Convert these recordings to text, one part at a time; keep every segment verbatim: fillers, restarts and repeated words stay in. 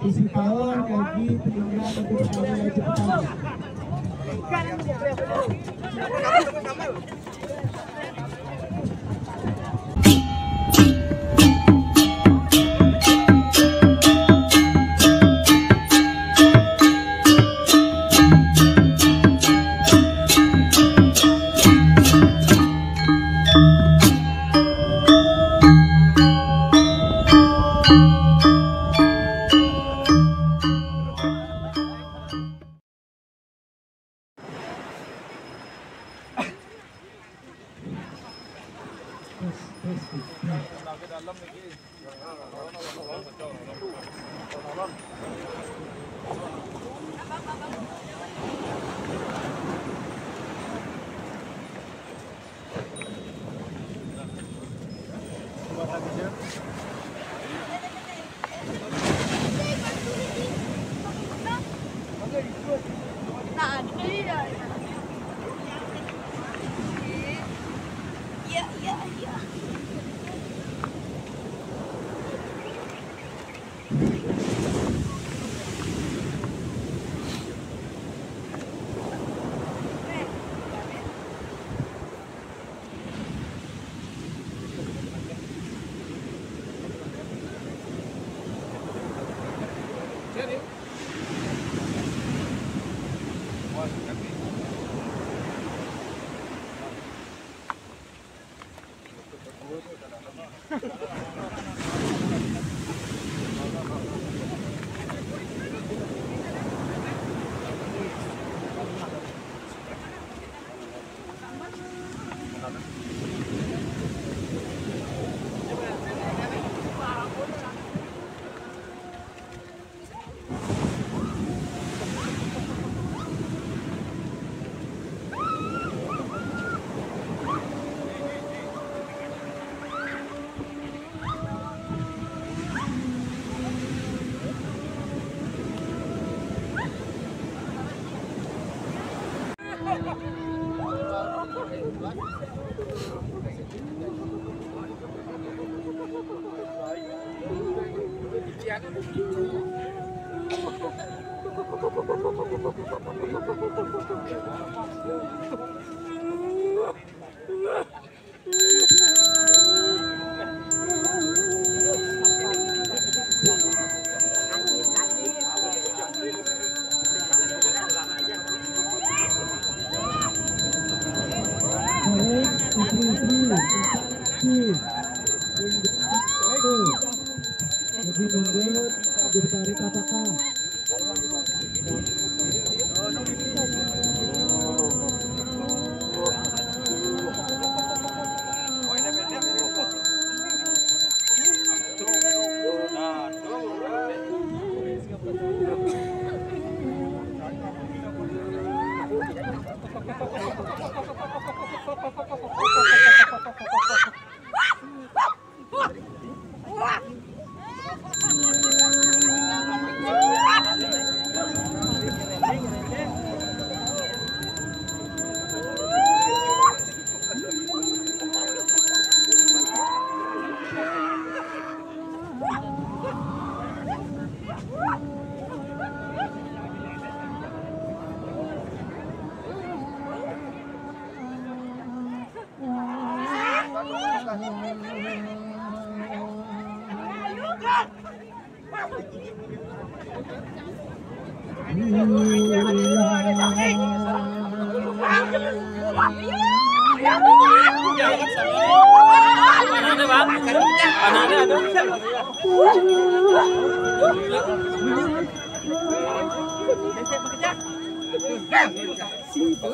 Isi tahun gaji peninggal untuk tahun gaji pertama.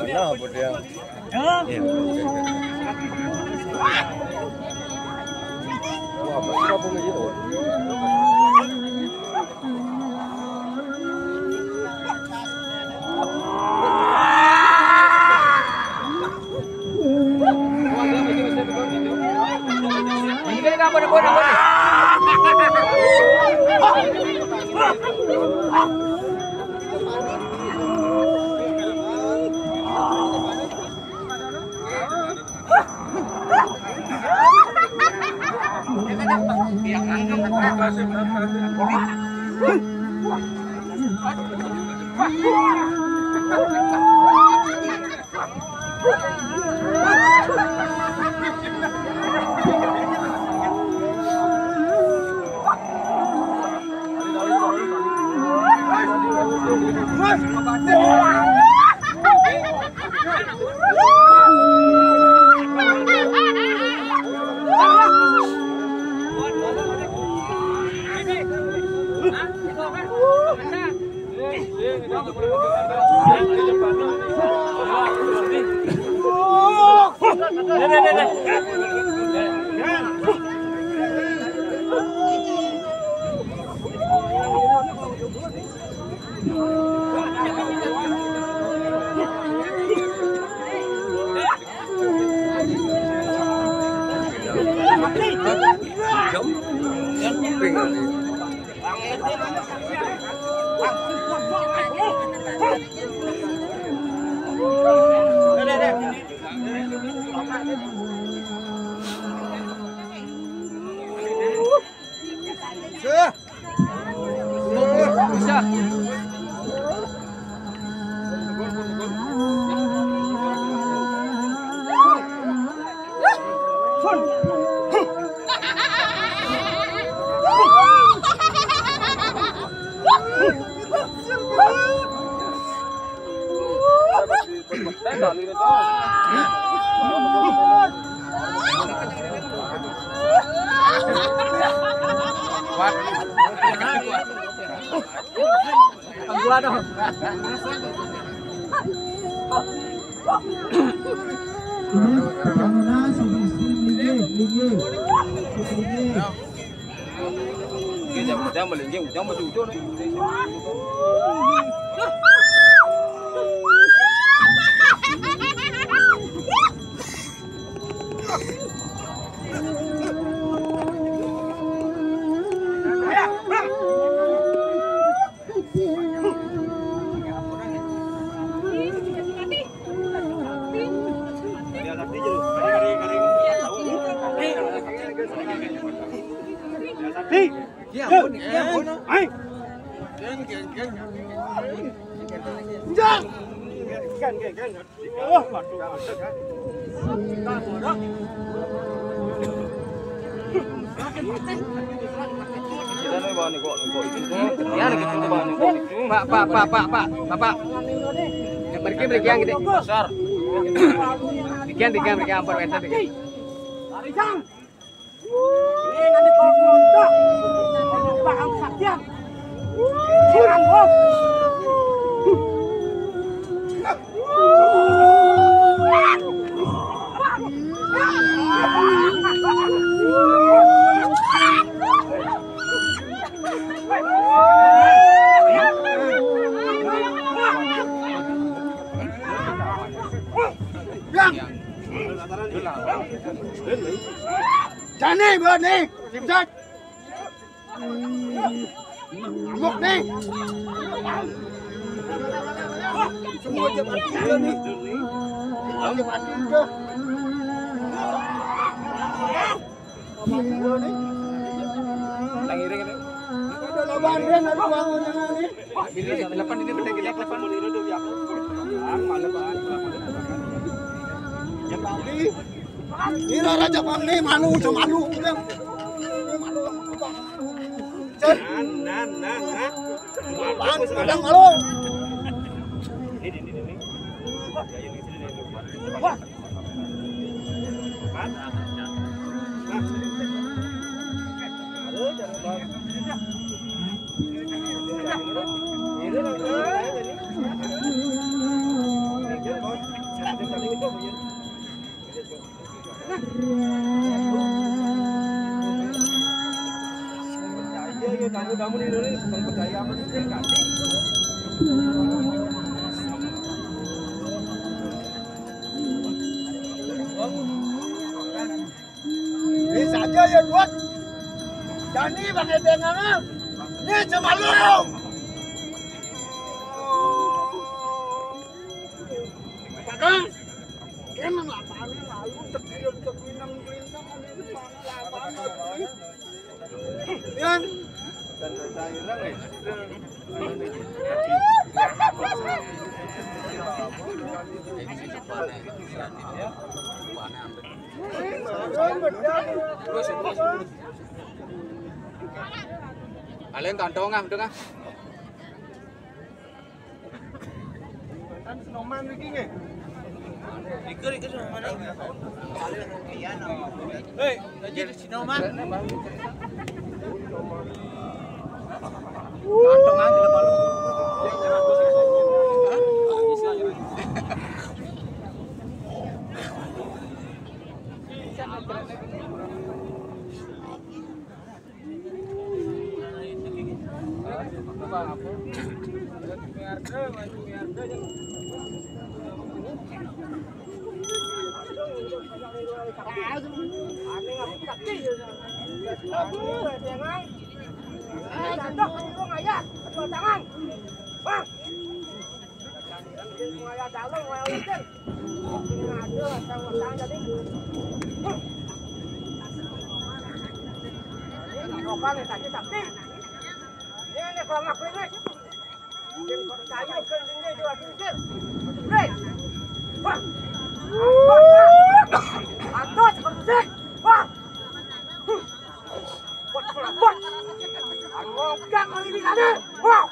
Kenapa dia? Wah, apa sih kampung ini? Pak, Pak, Pak, Pak, Pak, Bapak. Yang pergi, pergi yang gede. Besar. Pergi, pergi, pergi, ampun, wes, pergi. Jani, bani, simsat. Mabuk nih. Semua aja mati nih. Semua aja mati udah. Mati dulu nih. Nang iring ini. Ada lawan dia, ada bangun jangan nih. Ini delapan ini benda kita delapan. Yang tadi. Ini raja pamne malu, cuma malu udah. Malu. Nan, nan, nan, nan. Apaan? Kadang malu. Ini, ini, ini. Wah. Empat. Nah. Aduh, jangan. Kamu, kamu di Indonesia bukan percaya apa sih, Kak? Ini saja ya buat Dani pakai dengan ini cuma lu. Kakak, emang lapangan lalu cek dia cek minang minang ada di mana lapangan. Yan. Kalian kantong ah, udah ah. Kan Sinoman iki nggih. Iku, iku Sinoman iki. Hei, lagi Sinoman. Kantong aja lah, Pak. Bang. Wah!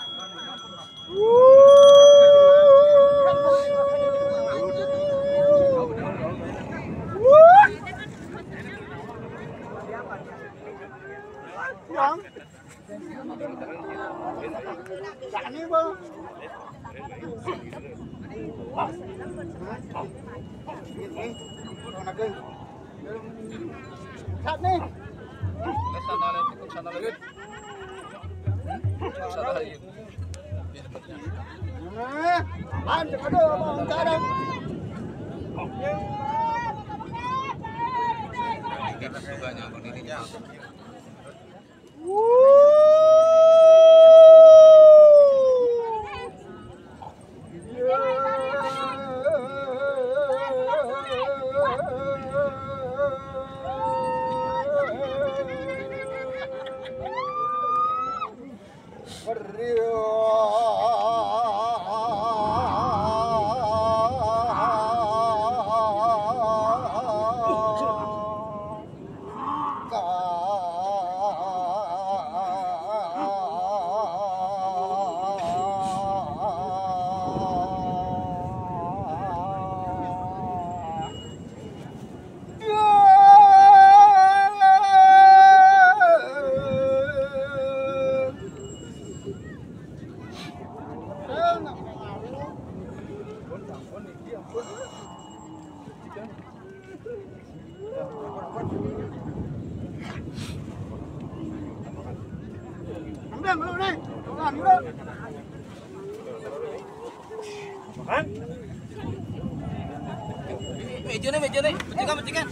Mejane, mejane, betikan, betikan.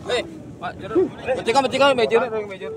Hei, Pak Jero. Betikan, betikan, mejane, mejane.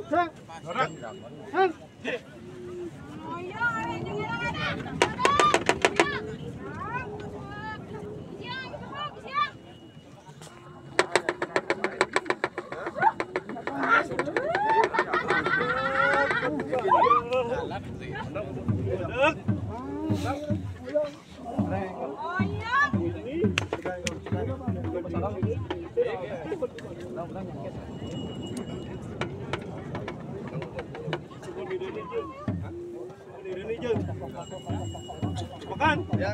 Makan. Ya.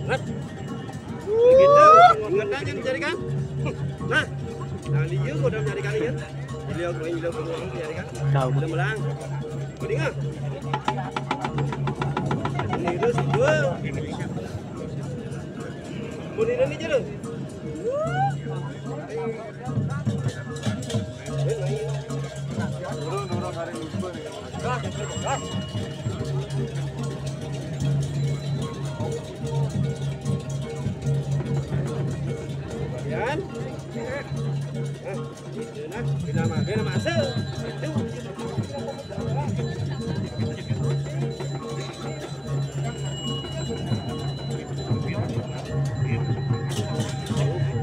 Nah, gitu. Ngetang yang mencarikan. Nah, nah, dia udah mencarikan ya. Beliau, beliau, beliau mencarikan. Tahu. Udah melang. Kau dengar? Ini terus dua. Mau di sini aja lu. Yan. Nah, gitu nah. Bila mah, bila mah, se-, itu.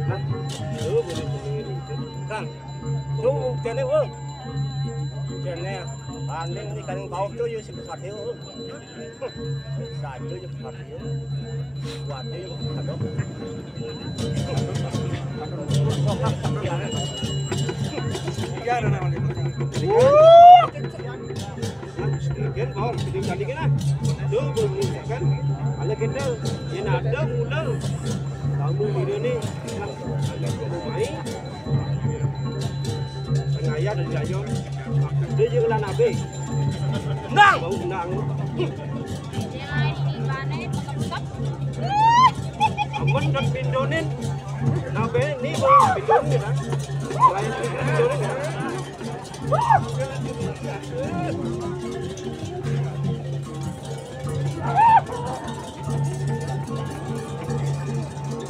Nah, tuh, boleh, boleh, gitu. Kang, tuh, kene, wo. Nih, banding nih kan bau tuh, yuk, si besar tuh. Besar tuh, yuk, besar tuh. Kuat tuh, yuk, aduh. Iya, ada namanya. Kan, bau, jadi tadi kan, ah. Tuh, belum kan. Kalau kita, ya, ada, mula. Kamu ini nih, kan, agak rumah. Tengah ya dari Jayon. Dia juga lah nabe. Nang, bau nang. Amun dak pindonin. Nabe ni bau pindonin, ah. Lain pindonin, ah.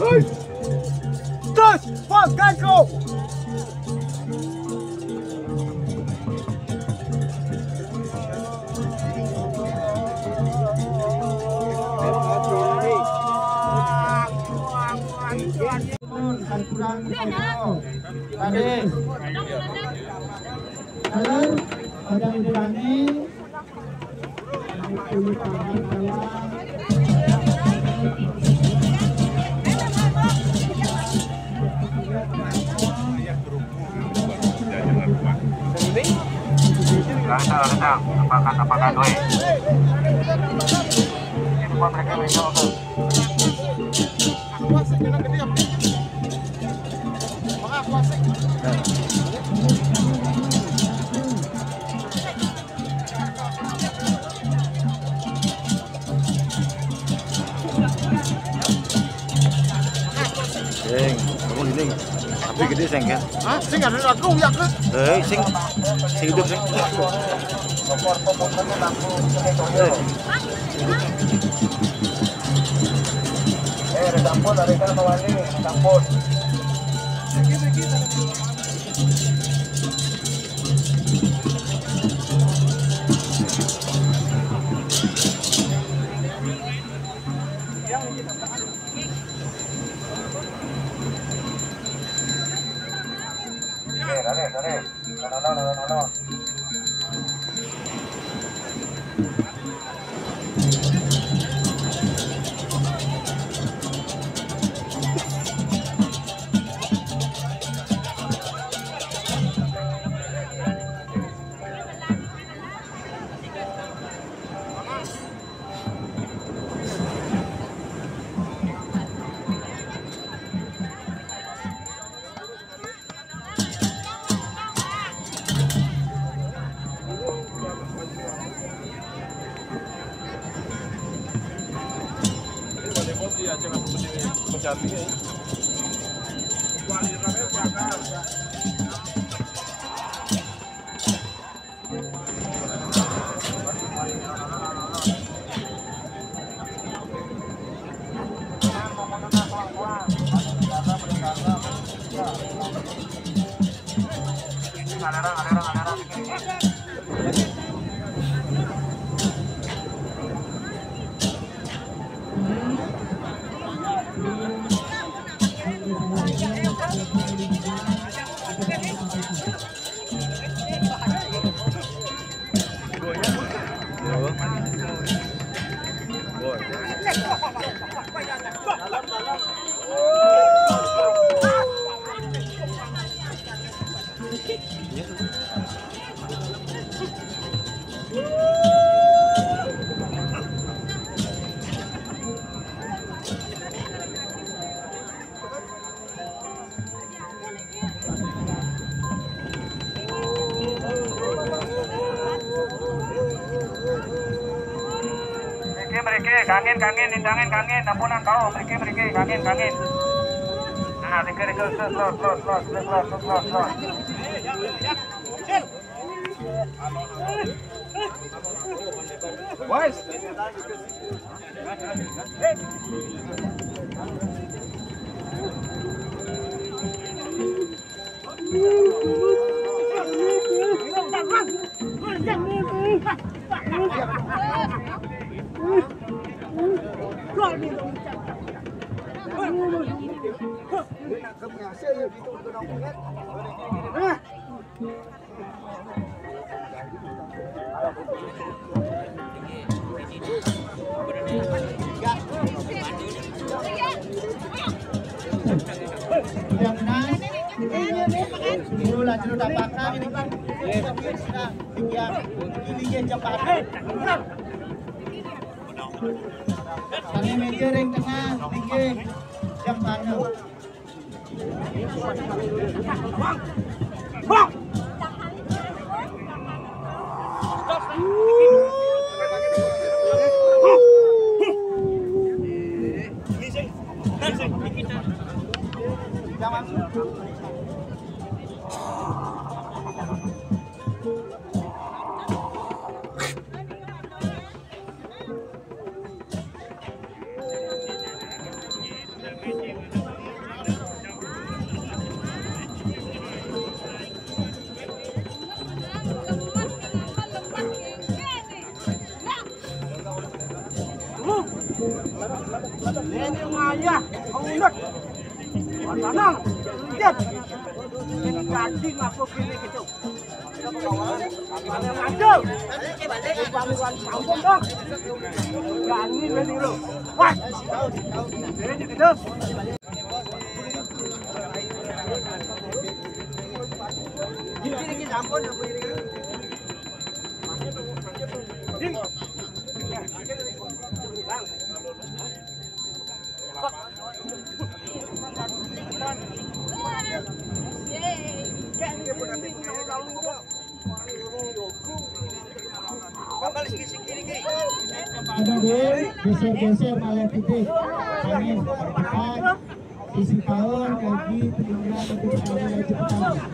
Hei! Terus, Pak Gandro! Kan kurang, Pak Gandro. Tadi. Halo, ada yang berani? Rendang, rendang, apakan, apakan, weh. Ini bukan mereka, mereka apa? Sing, bangun ini. Tapi gede sing kan? Hah? Sing ada aku ya ke? Eh, sing, sing hidup sing. Eh, ada campur, ada ikan sama ini, ada campur. Oke, dale, dale. No, no, no, no, no, no. Mriki, mriki, kangin, kangin, nindangin, kangin, ampunan kau, mriki, mriki, kangin, kangin. Nah, mriki, mriki, terus, terus, terus. Wes. Udah keras. Dulu lah, dulu dah pakar ini kan. Yang kiri cepat. Kami meja ring tengah, tinggi. Jam panas. Ini ngayah, kau ulet. Tanang, lihat. Ini gading apa gini gitu. Ada yang ada. Ini bantuan kampung dong. Berani beli lu. Wah. Ini gitu. Ada deh, geser-geser malah titik. Angin, depan. Sisi power, kaki, penendang, untuk saya cepat.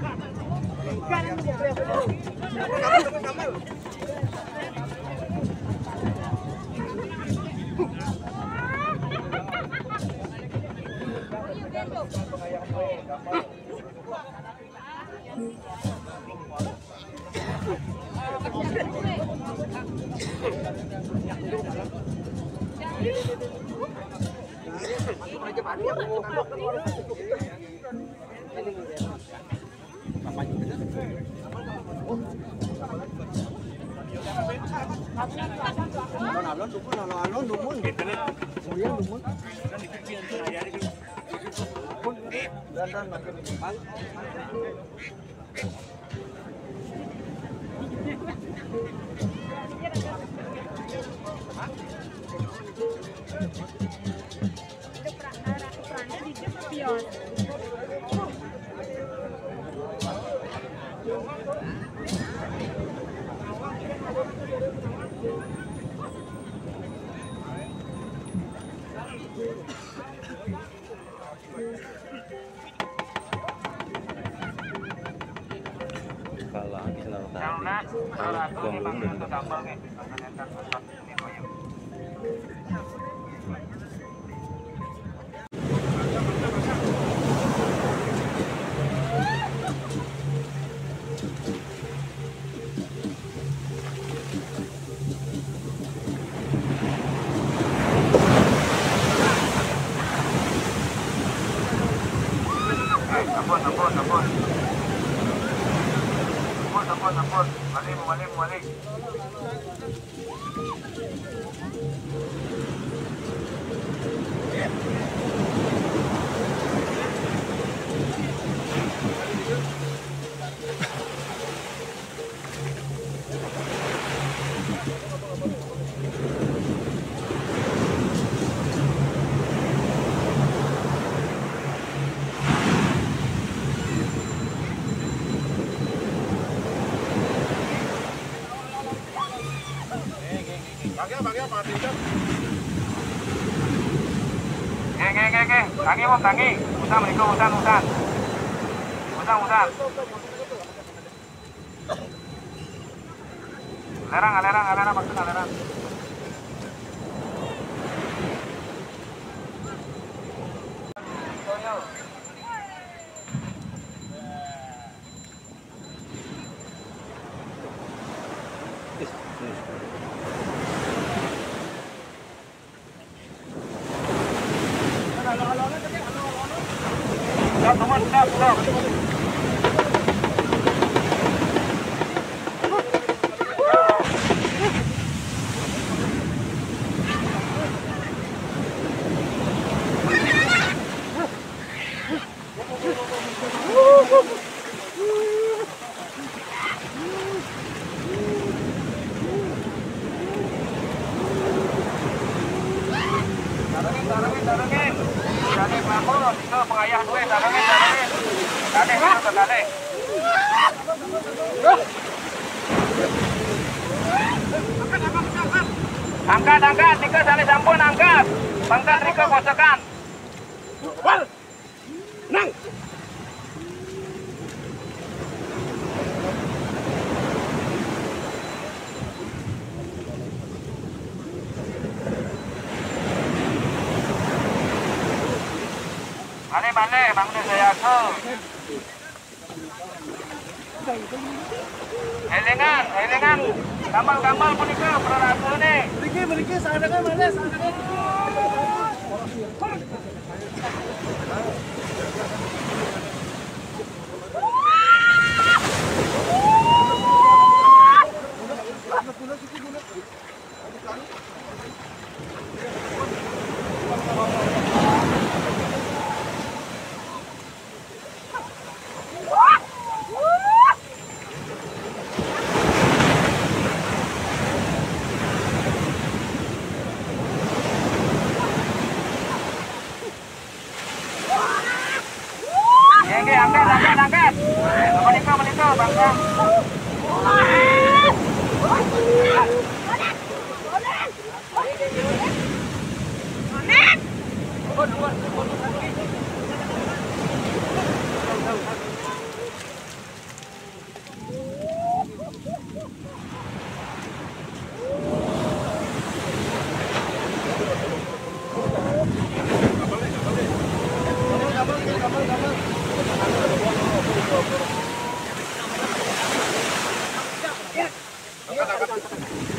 Alon-alon dumun, alon-alon dumun. Kemudian dumun. Kalau habis lalu tadi, kalau buang-buang dari gambar. Ampun, ampun, ampun. Ampun, ampun, ampun. Balik, balik, balik. Oke, oke, oke, oke. Tangi, Om, tangi. Usan, Assalamualaikum, usan, usan. Usan, usan. Alerang, alerang, alerang, maksud alerang. Ampun, itu pengayah duit, ada nih, ada nih. Ada nih, ada nih. Angkat, angkat, nika sané sampun angkat. Pangkat nika kosokan. Wal. Nang. Malih, malih, mangda saya aku. Élingan, élingan. Gamal-gamal punika prarasané. Mriki, mriki, sandangan malih, sandangan. Nggih, nggih, angkat, angkat, angkat. Menika, menika, bangsa.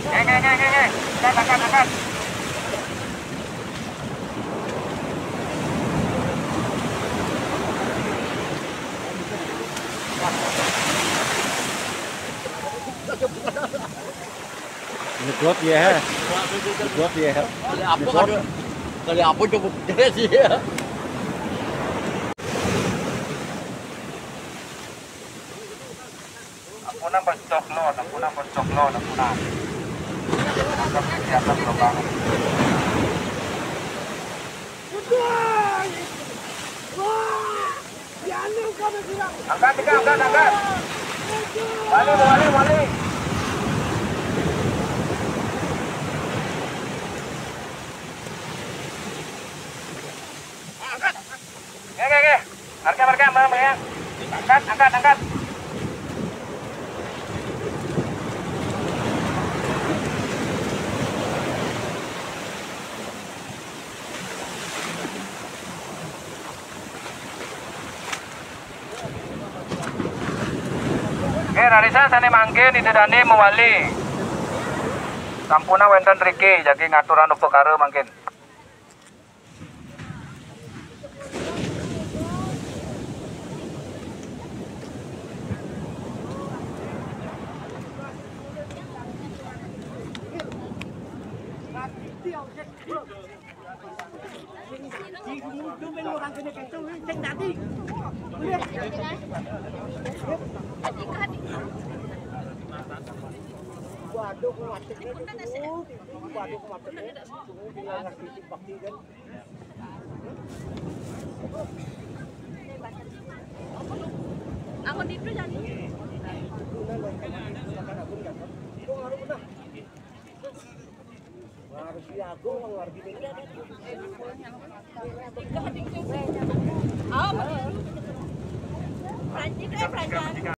Nggih, nggih, nggih, nggih, nggih. Angkat, angkat, angkat. Nyedot ya, he. Nyedot ya. Kali apa? Nyedot. Kali, kali apa coba gede sih ya? Ampunan, Bos Coklon, ampunan, Bos Coklon, ampunan. Angkat kesehatan, Bapak. Angkat, angkat, angkat, angkat. Wali, wali, wali. Angkat. Nggih, nggih, nggih. Marga, marga, marga, marga. Angkat, angkat, angkat. Nggih, rariksa sané mangkin Ida dané mewali. Sampunang wénten riki jagi ngaturang upakara mangkin. Waduh, kok macetnya gitu. Waduh, kok macetnya. Tinggal ngasih bakti kan. Aku di itu jadi. Harus diagung, harus di. Oh, Prancis, eh, Prancis.